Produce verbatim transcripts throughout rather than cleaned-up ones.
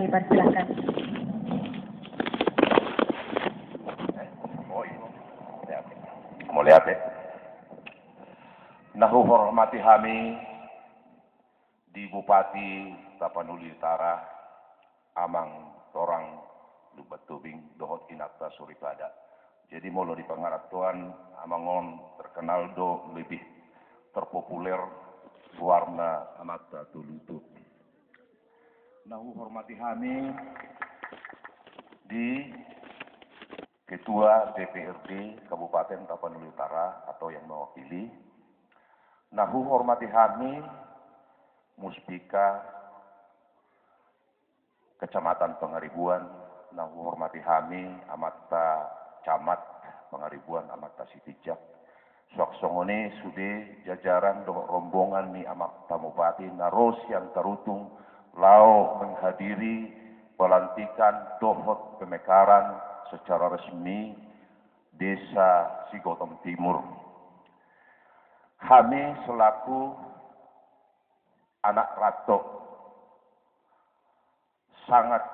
Dipersilakan. Mauliate. Na huhormati hami di Bupati Tapanuli Utara, Amang Torang Lumban Tobing dohot inanta soripada. Jadi molo di pangarantoan, amang on terkenal do, lebih terpopuler goarna Amanta Tolu Utup. Na huhormati hami di Ketua D P R D Kabupaten Tapanuli Utara atau yang mewakili. Na huhormati hami Muspika Kecamatan Pangaribuan, na huhormati hami Amanta Camat Pangaribuan, Amanta Sitinjak. Suang songon i sude jajaran dohot rombongan ni Amanta Bupati na ro sian Tarutung laho menghadiri pelantikan dohot pemekaran secara resmi Desa Sigotom Timur. Hami selaku anak ranto sangat,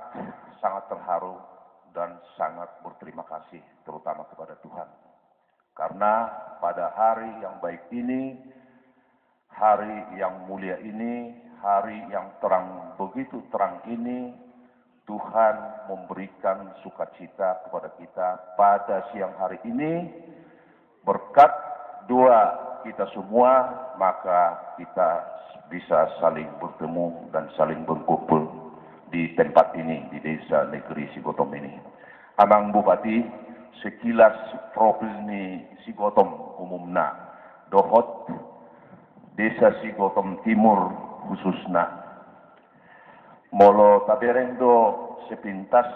sangat terharu dan sangat berterima kasih, terutama kepada Tuhan. Karena pada hari yang baik ini, hari yang mulia ini, hari yang terang, begitu terang ini, Tuhan memberikan sukacita kepada kita pada siang hari ini. Berkat doa kita semua, maka kita bisa saling bertemu dan saling berkumpul di tempat ini, di Desa Negeri Sigotom ini. Amang Bupati, sekilas profil ni Sigotom umumna, dohot Desa Sigotom Timur khususna. Molo tabereng do sepintas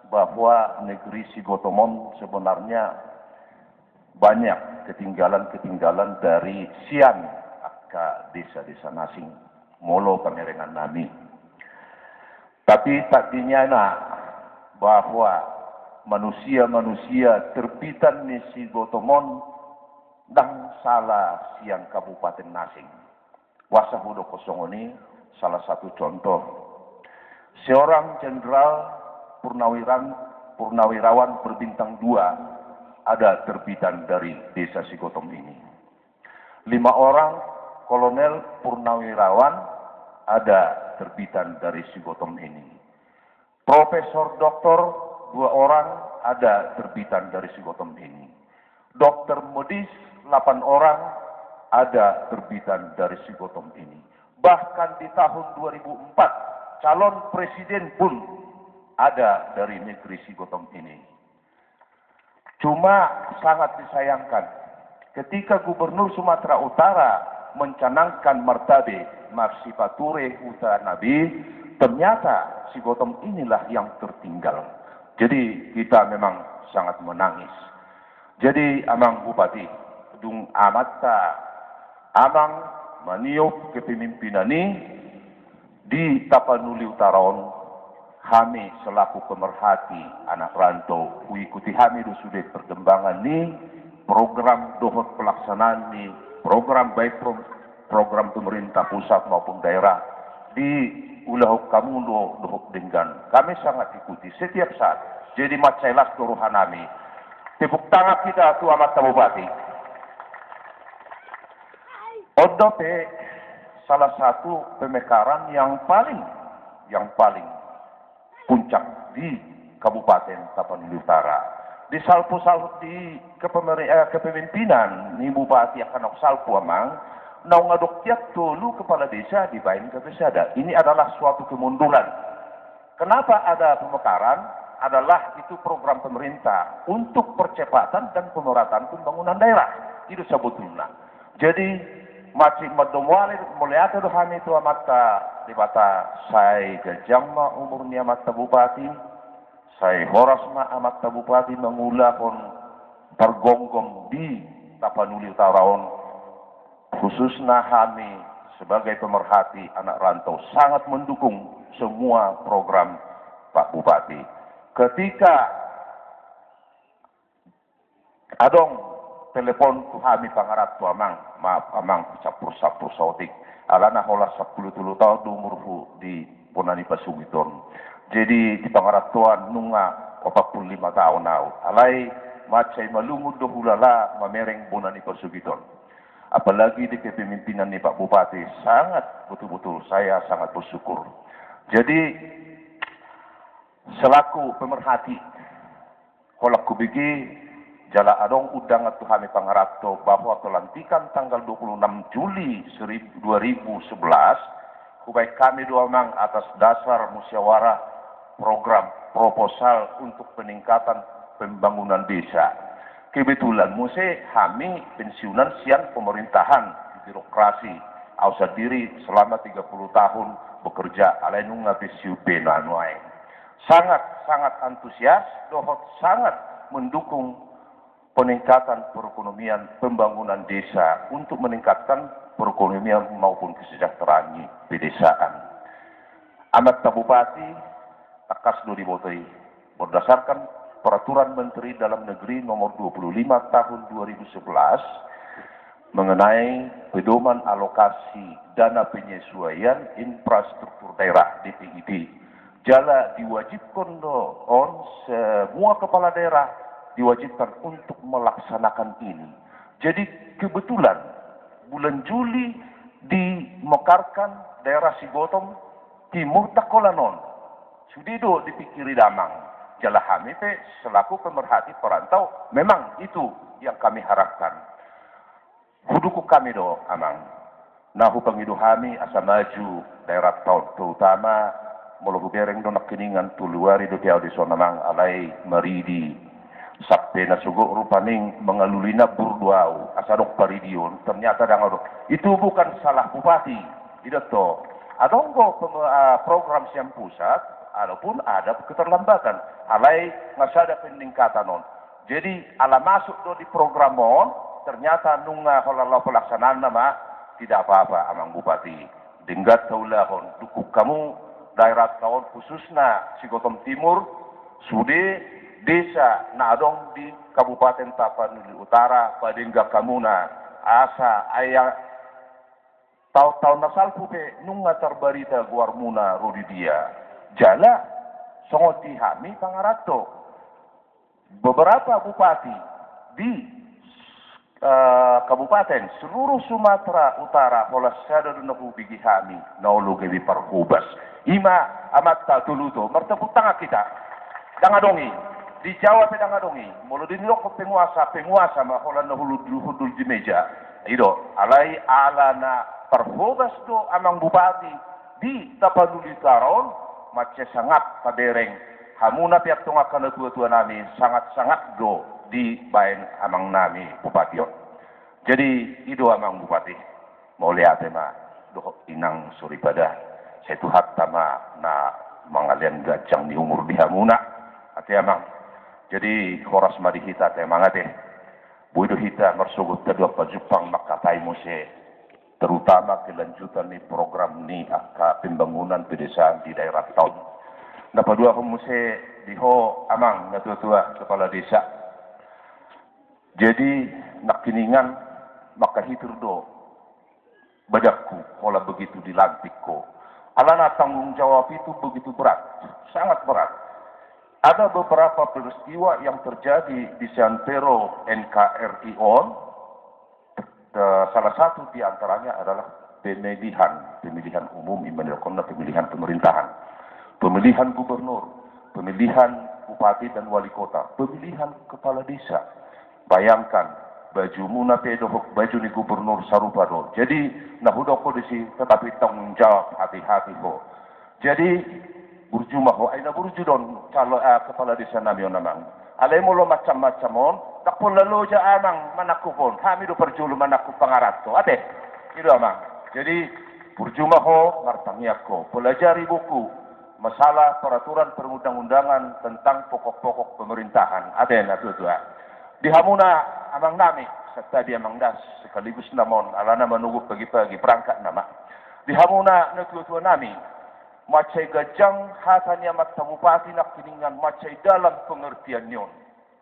bahwa Negeri Sigotom on sebenarnya banyak ketinggalan-ketinggalan dari sian angka desa-desa na asing molo pamerengan nami. Tapi tadingiana bahwa manusia-manusia terbitan ni Sigotom on ndang sala sian kabupaten na asing. Boasa hudokkon songon i? Salah satu contoh, seorang jenderal purnawiran, purnawirawan berbintang dua ada terbitan dari Desa Sigotom ini. Lima orang kolonel purnawirawan ada terbitan dari Sigotom ini. Profesor doktor dua orang ada terbitan dari Sigotom ini. Dokter medis delapan orang ada terbitan dari Sigotom ini. Bahkan di tahun dua ribu empat, calon presiden pun ada dari Negeri Sigotom ini. Cuma sangat disayangkan, ketika Gubernur Sumatera Utara mencanangkan martabe marsipature huta nabi, ternyata Sigotom inilah yang tertinggal. Jadi kita memang sangat menangis. Jadi Amang Bupati, dung amanta Amang maniop kepemimpinan i, di Tapanuli Utara on, hami selaku pemerhati anak rantau, huikuti hami do sude perkembangan ni program dohot pelaksanaan ni program, baik pro-, program pemerintah pusat maupun daerah, diulahon hamu do dohot denggan. Kami sangat ikuti setiap saat. Jadi mansai las do roha nami. Tepuk tangan kita tu Amanta Bupati. On dope salah satu pemekaran yang paling, yang paling puncak di Kabupaten Tapanuli Utara. Di salpu-salpu di kepemeri-, eh, kepemimpinan ni Bupati angka na salpu, Amang, naung adong tiap tolu kepala desa dibaen gabe sada. Ini adalah suatu kemunduran. Kenapa ada pemekaran? Adalah itu program pemerintah untuk percepatan dan pemerataan pembangunan daerah. Itu sebetulnya. Jadi, mansai mandok mauliate do hami tu Amanta Debata, sai ganjang ma umur ni Amanta Bupati, sai horas ma Amanta Bupati mangulahon pargomgom di Tapanuli Utara on. Khususna hami sebagai pemerhati anak rantau sangat mendukung semua program Pak Bupati. Ketika adong telepon tu hami pangaranto, Amang, maaf Amang, sampur-sampur saotik, alana holan sampulu tolu taon do umurhu di bona ni pasogit on. Jadi di pangarantoan nunga opat pulu lima taon au. Alai mansai malungun do hulala mamereng bona ni pasogit on. Apalagi di kepemimpinan ni Pak Bupati, sangat betul-betul saya sangat bersyukur. Jadi selaku pemerhati, holan hubege jala adong undangan tu hami pangaranto bahwa pelantikan tanggal dua puluh enam Juli seribu, dua ribu sebelas, hubaen hami do amang atas dasar musyawarah program proposal untuk peningkatan pembangunan desa. Kebetulan muse hami pensiunan sian pemerintahan di birokrasi. Au sandiri selama tiga puluh tahun bekerja, alai nunga pensiun pe nuaeng. Sangat, sangat antusias dohot sangat mendukung peningkatan perekonomian, pembangunan desa untuk meningkatkan perekonomian maupun kesejahteraan di pedesaan. Amanta Bupati, tangkas do diboto i, berdasarkan Peraturan Menteri Dalam Negeri Nomor dua puluh lima Tahun dua ribu sebelas mengenai pedoman alokasi dana penyesuaian infrastruktur daerah, D P I D. Jala diwajibkan do on semua kepala daerah diwajibkan untuk melaksanakan ini. Jadi kebetulan bulan Juli dimekarkan daerah Sigotong Timur, tangkolan on. Sude do dipikiri damang. Jala hami pe selaku pemerhati perantau, memang itu yang kami harapkan. Hudukut hami do amang. Na hupangido hami asa maju daerah ta on, terutama molo hubereng do nangkiningan, tolu ari dope au dison amang, alai maridi. Sampe na sogot rupani mangalului nambur do au asa adong paridion, ternyata ndang adong. Itu bukan salah bupati. Ido to. Adong do pem-, ah, program sian pusat, walaupun ada keterlambatan. Alai nga sada peningkatan on. Jadi ala masuk do di program on, ternyata nunga holan laho pelaksanaanna ma, tidak apa-apa amang bupati. Denggan taulahon, dukung hamu daerah ta on khususna Sigotong Timur, sude desa na adong di Kabupaten Tapanuli Utara, padenggan hamuna asa aya taon-taon na salpu pe nunga tarbarita goarmuna ro di dia. Jala songon di hami pangaranto, beberapa bupati di, eh, kabupaten seluruh Sumatera Utara, holan sada do na hubege hami, na olo gabe parhobas. I ma amanta tolu to, martepuk tangan hita. Ndang adong i. Di Jawa pe ndang adong i. Molo didok penguasa, penguasa ma holan na hundul, hundul di meja. Ido, alai ala na parhobas do amang bupati di Tapanuli Utara on, mansai sangap tabereng. Hamuna pe antong angka natua-tua nami, sangat-sangap do dibaen amang nami bupati on. Jadi ido amang bupati, mauliate ma dohot inang soripada, sai Tuhanta ma na mangalean ganjang ni umur di hamuna. Ate amang. Jadi horas ma di hita ate amang ate. Boi do hita marsogot tolu angka jumpang mangkatai muse, terutama kelanjutan ni program ni angka pembangunan pedesaan di daerah ta on. Na paduahon muse di ho amang natua-tua kepala desa. Jadi nangkiningan mangkahitur do badanku holan begitu dilantik ho. Alana tanggung jawab itu begitu berat, sangat berat. Ada beberapa peristiwa yang terjadi di Santero N K R I on, eh, salah satu di antaranya adalah pemilihan, pemilihan umum, i ma nidokhonna pemilihan pemerintahan, pemilihan gubernur, pemilihan bupati dan wali kota, pemilihan kepala desa. Bayangkan, bajumuna pe dohot baju ni gubernur sarupa do. Jadi na hudok ho disi, tetapi tanggung jawab hati-hati ho. Jadi burju ma ho, ai na burju do on calo, eh, kepala desa nami on amang. Alai molo macam-macam on, ndang pola loja amang manangkup on. Hami do parjolo manangkup pangaranto. Ate, ido amang. Jadi burju ma ho, martangiang ho. Pelajari buku masalah peraturan perundang-undangan tentang pokok-pokok pemerintahan. Ate natua-tua. Di hamuna amang nami, santabi amang das, sekaligus nama on, alana manogot pagi-pagi, berangkat nama. Di hamuna natua-tua nami, mansai ganjang hata ni amanta bupati nangkiningan, mansai dalam pengertian ni on.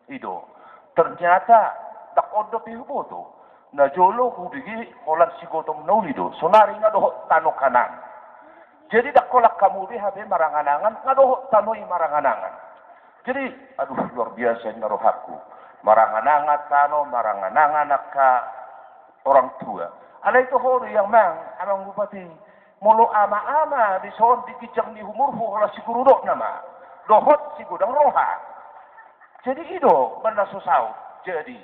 Ido. Ternyata ndang on dope huboto. Na jolo hubege holan Sigotong na uli do, sonari nga dohot tano kanan. Jadi ndang holan hamu be hape marangan-angan, nga dohot tano i marangan-angan. Jadi, aduh, luar biasa ninna rohangku. Marangan-angan tano, marangan-angan angka orang tua. Alai toho do i amang, amang bupati. Molo ama-ama dison di ginjang ni umurhu holan sigurudok nama. Dohot sigodang roha. Jadi i do, mana so saut. Jadi,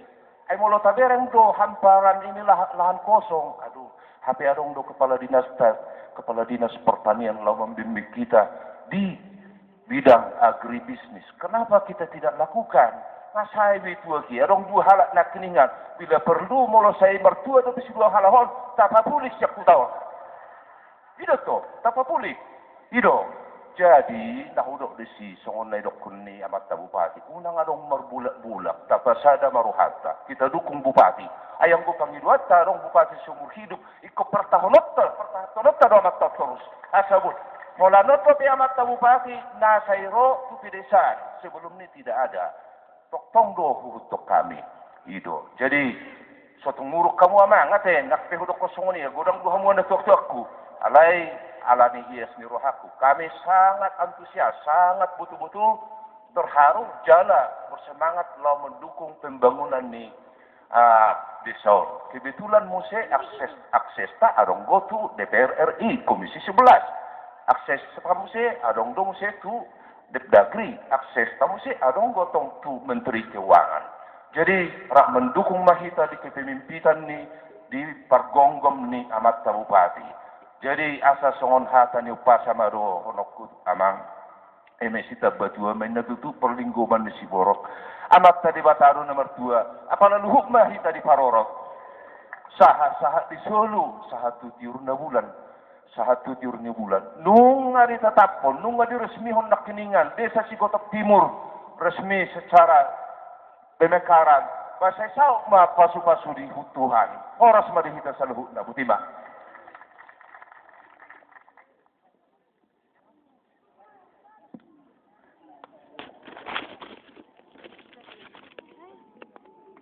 ai molo tabereng do hamparan ini lah-, lahan kosong. Aduh, hape adong do kepala dinas ta-, kepala dinas pertanian laho mambimbing kita di bidang agribisnis. Kenapa kita tidak lakukan? Nga sai be tuak i, adong dua halak nangkiningan. Bila perlu molo sai martua dope si dua halak on, tapapulik sian huta on. I do to, tapapulik. I do. Jadi, na hudok disi, songon na idokkon ni amanta bupati. Unang adong marbulak-bulak, tapasada ma rohanta. Kita dukung bupati. Ai anggo pangidoanta adong bupati seumur hidup, ingkon partahononta, partahononta do amanta torus. Asa boi. Molo nunga pe amanta bupati, na sai ro tu pedesaan. Sebelum ni tidak ada. Tongtong do huhuthon hami. I do. Jadi, so tung muruk hamu amang, ate, nang pe hudokkon songon i, godang do hamu na tuak-tuakku. Alai, ala ni hias ni rohangku. Kami sangat antusias, sangat betul-betul terharu, jala bersemangat laho mendukung pembangunan ni, ah, desa on. Kebetulan muse akses, aksesta adong do tu D P R R I, Komisi sebelas. Aksesta muse adong do muse tu Depdagri, aksesta muse adong do tong tu Menteri Keuangan. Jadi, rap mendukung ma hita di kepemimpinan ni, di pargomgom ni amanta bupati. Jadi, asa songon hata ni umpasa ma dohononku, amang. Eme sitamba tua ma inna tutu parlinggoman ni siborok. Amanta Debata do na martua, apala luhut ma hita diparorot. Sahat-sahat di solu, sahat tu tiur na bulan. Sahat tu tiur ni bulan. Nunga ditataphon, nunga diresmihon nangkiningan, Desa Sigotop Timur, resmi secara pemekaran. Ba sai saut ma pasu-pasu di Tuhan. Horas ma di hita saluhutna, botima.